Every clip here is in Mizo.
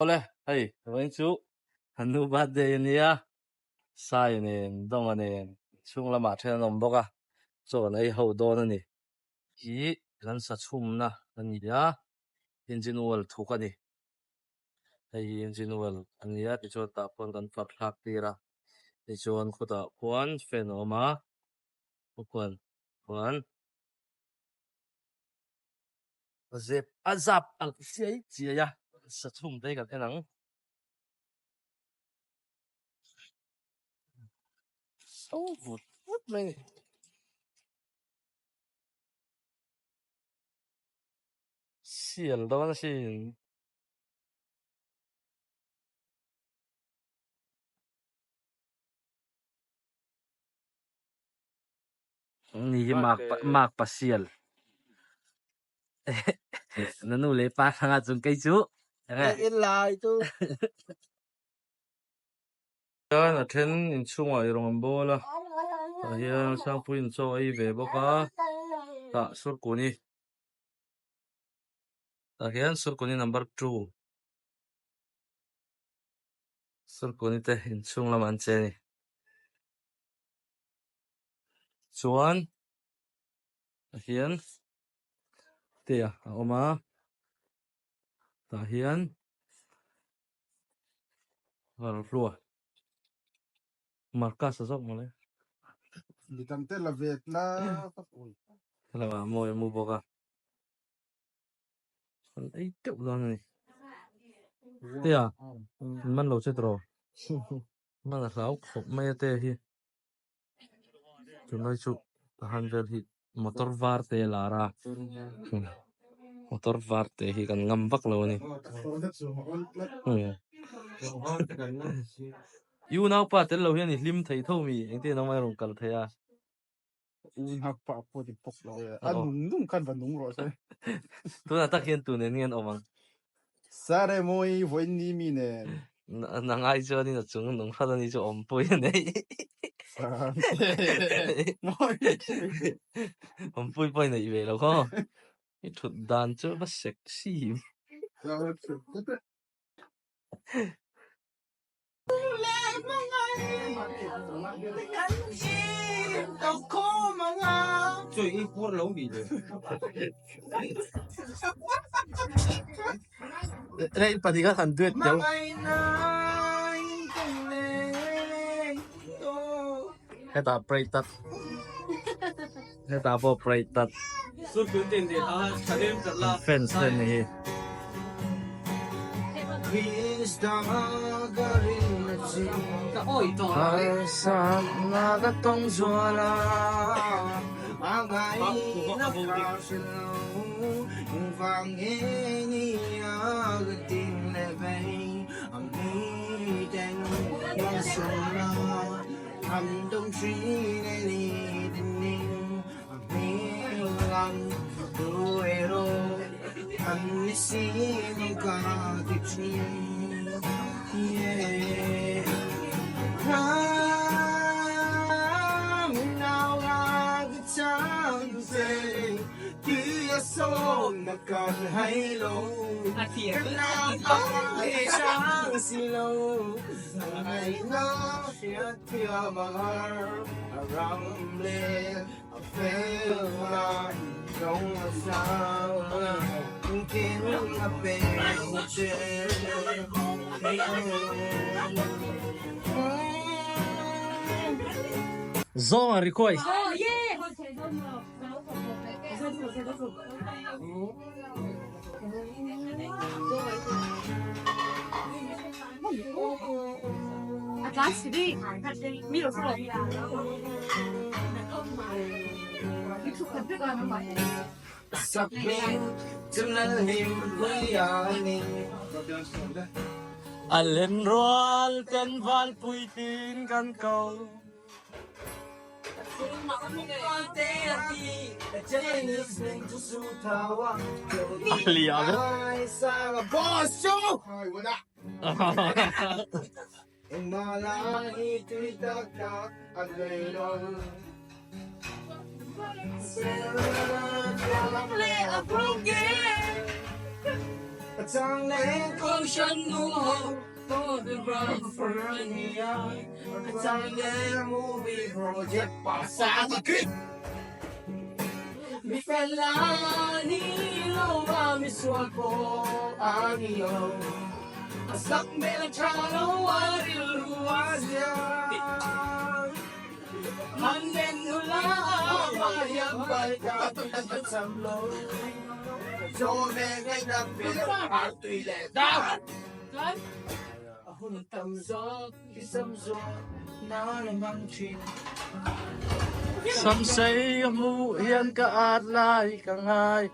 Awle, hei vawiin chu kan nu birthday a nia, Sai nen Dawma nen chhung lamah then an awm bawk a, chaw kan ei ho dawn a ni. Hi kan sa chhumna a ni a, engine oil thuk a ni. Hei hi engine oil a ni a, tichuan tah khuan kan far thlak tir a, tichuan khawtah khuan fan a awm a, khuan khuan. A zep a zap alh chiai chiai a, sa chhum te hi kan en ang. So vut vut mai a ni. Sial dawn asin. Ni hi mak mak pasial. Na nu le pa hrang ahcun kei cu lai tu. Hian a then inchhungah eirawng an bawl a, tah hian Sangpuiin chaw a ei ve bawk a, tah Surkuni tah hian Surkuni number 2 Surkuni te inchhung lamah an che a ni. Chuan tah hian tea a awm a tah hian Varhlua Marcus a zawk mawle. Midang te la vet la. Hello ah mawi a mu bawk a. An ei teuh dawn a ni. Tea in man lo che tawh. Man a hlau khawp mai a te hi. Tunlai chu tahan vel hi motor var te a lar a motor var te hi kan ngam vak lo a ni i unaupa tel lo hian i hlim thei tho mi engtin nangmah i rawn kal thei a. Unaupa pawh ni bawk lo e a nung nung khan va nung rawh se. Tunah tak hian tun eng nge an awm ang? Sir e mawi vawiin ni mi nen. Nangai chuanin a chung nung hrat ani chu awmpui a nei. Awmpui pawh i neih ve lo khaw. I thut dan chu va sexy. Rei pahnih kha han duet teu. Hetah pray tat. Hetah pawh pray tat. Fans te ni hi. Zawng a request. A len rual ten valpui tin kan ko. A liam. Samsei ka hmuh hian ka at lai ka ngai.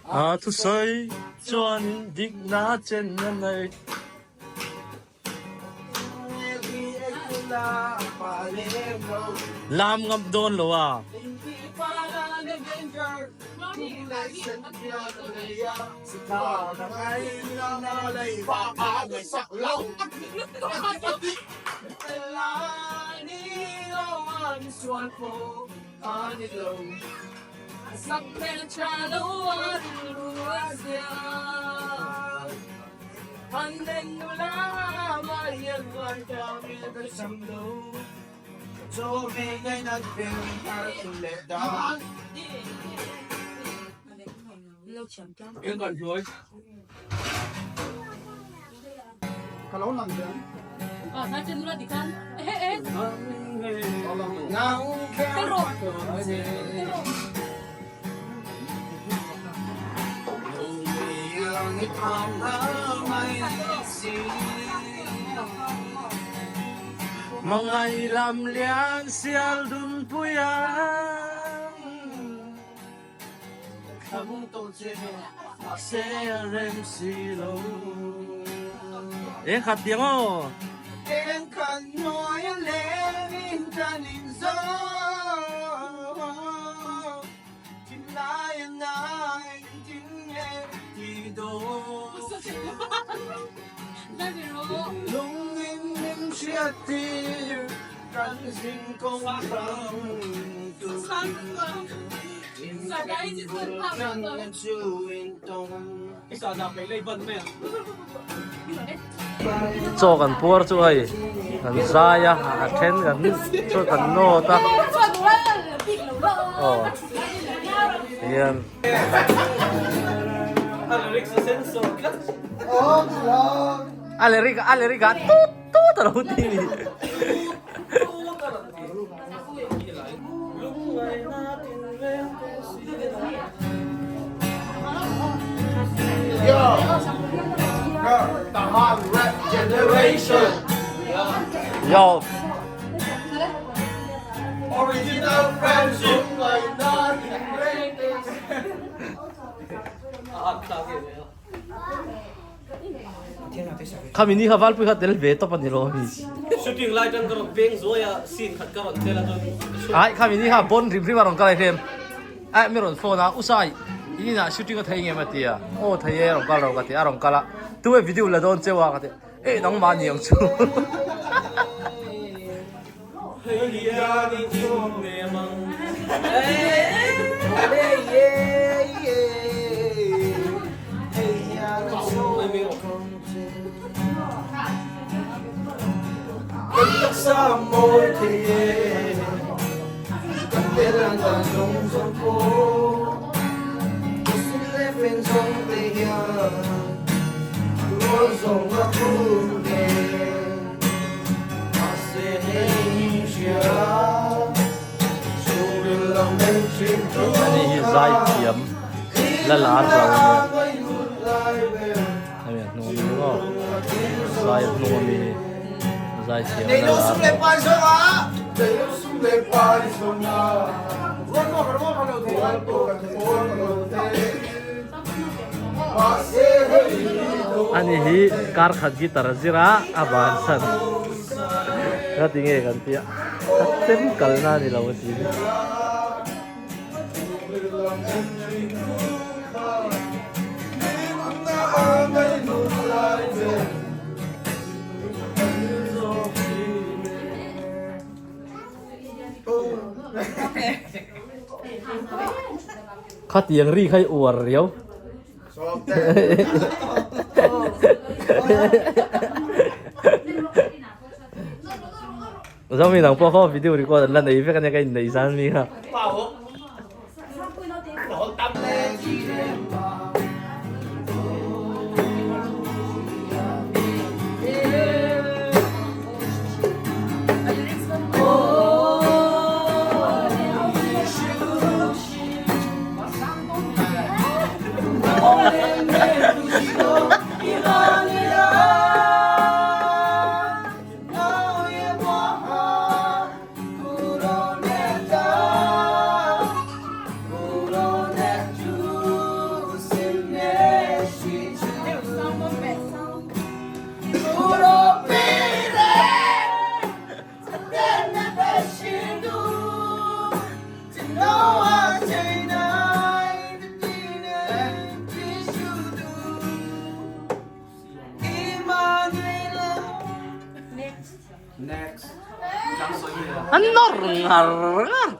A thusawi chuanin dikna chen a nei. Lam ngam dawn lo a. Mangai lam lian sial dun pui ang Thlam tawh che mahse a rem si lo. Eng khat tiang aw. Eng khat hnuai a leng in kan in zo Thinlai a ngai tin nge ti dawn Lung in min hriat tir kan zing kawng hrang tukin Inbul chu in tawng. Chaw kan puar chu hei kan zai a a then kan chaw kan nawt a aw hian. A lyric a lyric ah tut tut a lo ti ni. Yo. Khami ni kha Valpui kha tel ve tawp a ni lo mi. Shooting lai tan ka rawn peng zuai a, scene khat ka rawn tel a chuan. Ai khami ni kha bon hrim hrim a rawn kal ai hrem. Ai mi rawn phone a, Usai in inah shooting a thei ngem a ti a, aw thei e rawn kal ro ka ti a, a rawn kal a, tu e video la dawn cheu a ka ti a, eh nangmah ni ang chu. Ani hi zai thiam la lar lo a nia hemi a hnung ami maw zai a hnung ami hi zai thiam la lar Ani hi kar khat guitar a zir a, a bansan ka ti nge kan tia ka chem kalna a ni lo a ti. Khatiang ri kha i uar riau. Zomi nang pawh khaw video record an la nei vek ania ka inneih zan mi kha. An nawr ngar ngar.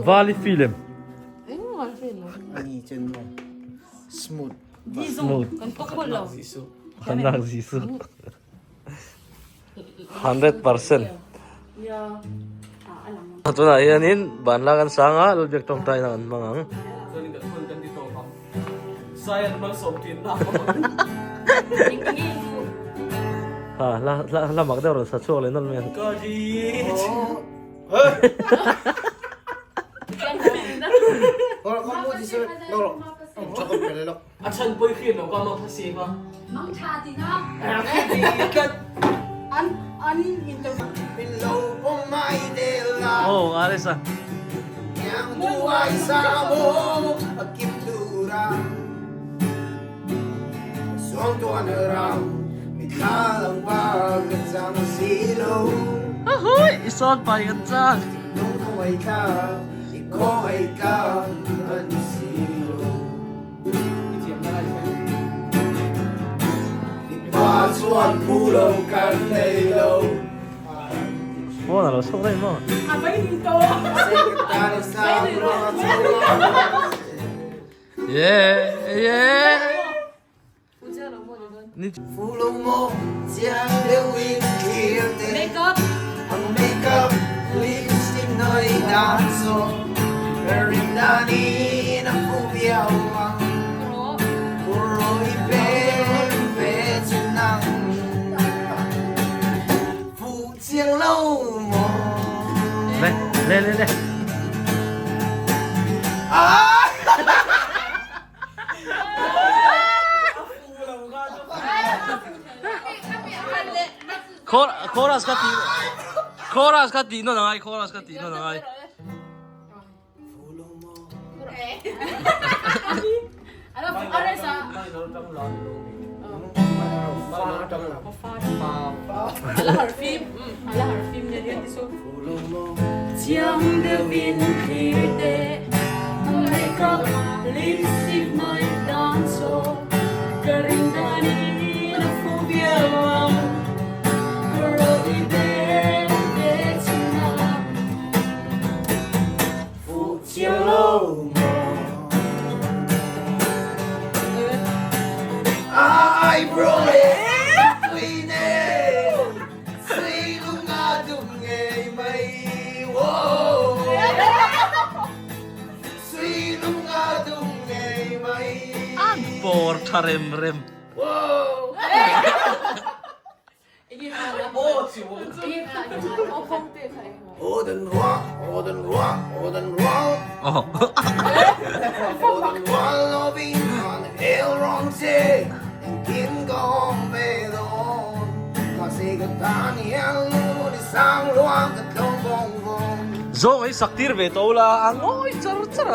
Vali film. Ani chen mo. Smooth. Smooth. Kanak Zisu. 100%. Tunah hianin banla kan sang a Lalbiak tawngtaina kan hmang ang. Chuanin kan phone kan ti tawp ang. Sai an malsawm thin na. Ha la la la mak deuh rawn sa chhuak leh nawlh mai ang. Ka ri. A chhan pawi hriat lo ka mang kha save a. Mang tha ti na. An an interview. Oh, Arisa. Ahoy! Isawn pai kan chak. Phone a lo chhuak daih maw? Yeah, yeah. Makeup. Le, le, le, le. Chorus ka tih Chorus ka tih nawn angai Chorus ka tih nawn angai. Bawr tha rem rem. Zawng ei sak tir ve to la a ngawi char char a.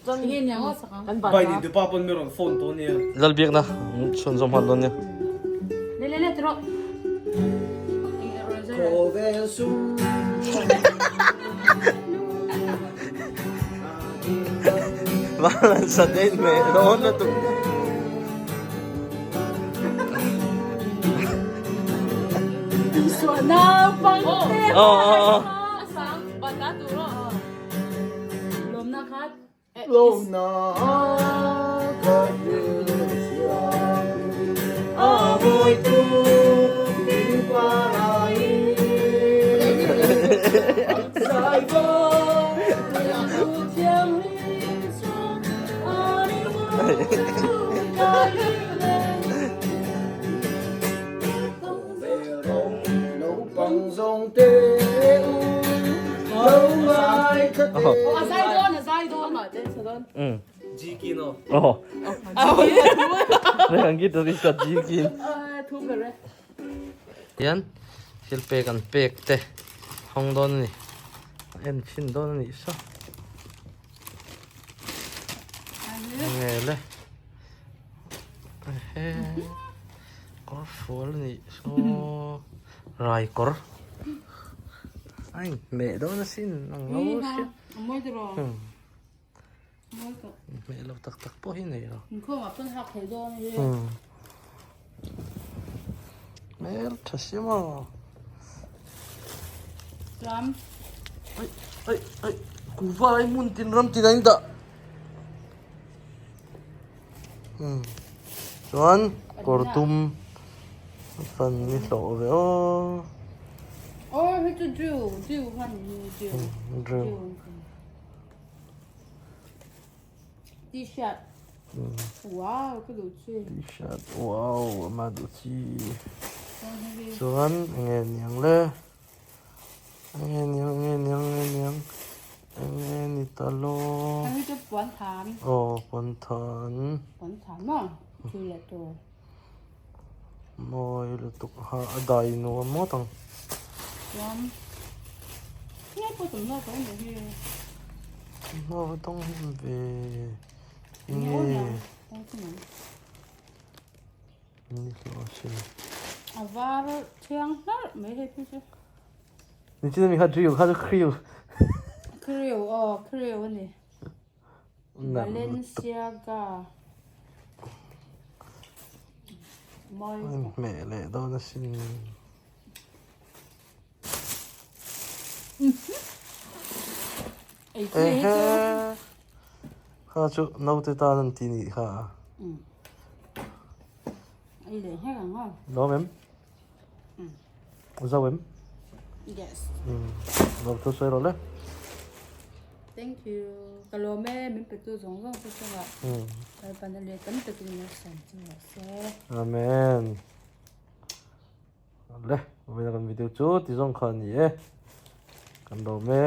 Bai ni dupa pawn mi rawn phone tawh nia. Lalbiakna chhunzawm nghal dawn nia. Khawvel sum Valan sa den me dawn na tu. Oh oh oh. Lawmna khat A mawi tu min parai Zai vang Naupang zawng te u lo ngai kha te. A zai dawn, a zai dawn. Mm. Gkin aw. Oh. Hei ang guitarist a Gkin. Hian thil pek an pek te hawng dawn a ni. A en chhin dawn a nih saw. Nge le. Ehe. Kawr fual a nih saw rai kawr a inhmeh dawn asin ang lo sia inhmeh lo tak tak pawh hi nei lo hmel tha si maw ai ai ai kuhva lai hmun tin ram tin a indah. Chuan kawr dum a fan ni hlawh ve aw. Aw hei chu drill drill kha ni hi drill drill t-shirt wow ka duh chi t-shirt wow ama duh chi chuan enge niang le. Enge niang enge niang enge niang enge ni ta law. Hei chu puan than. Aw puan than. Puan than maw chu leh tur. Mawi lutuk ha a dai nuam ngawt ang. Chuan nge pawh tam zawk tawh ni hi. Hnaw va tawng hlim ve. Nge. Ni hlawh a sin. A var thiang hlarh mai hei phei chu. Ni chin ami kha drill kha chu krill. Krill aw krill a ni. Balenciaga. Mawi. Hmeh leh dawn a sin. Ehe kha chu naute tan an ti nih kha lawm em zau em lawm thu sawi rawh le Thank you ka lawm e min pe tu zawng zawng te chungah Lalpan a let tam takin min sawm chu rawh se Amen. Le, vawiin kan video chu ti zawng kha a ni e. Kan lawm e.